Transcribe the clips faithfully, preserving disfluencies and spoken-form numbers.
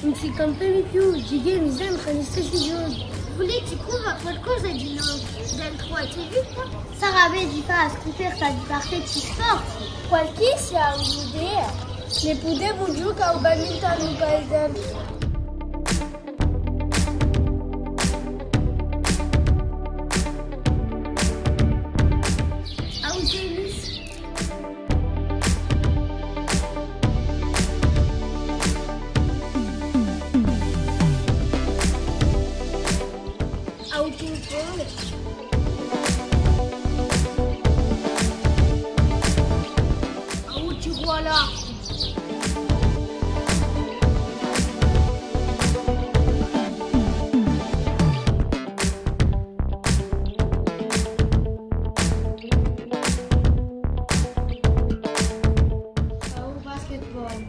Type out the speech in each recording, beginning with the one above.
Ùn ci campemu più, ghjuchemu sempre à listessi ghjochi. Vulete pruvà qualcosa di novu dentru à a vita? Sarebbe di fà a scuperta di parechji sport. Quale hè un'idea? Ne pudemu ghjucà à u badminton, per esempiu. À u tennis. À u ping-pong. À u tiru à l'arcu. À u basketball.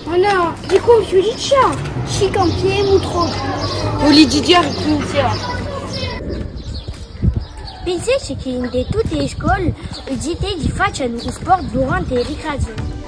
Oh nò, li confiu digià! Ci campiemu troppu! Vulete digià ricumincià? Pensate chì in tutte e scole i zitelli faccianu u sport durante e ricreazione?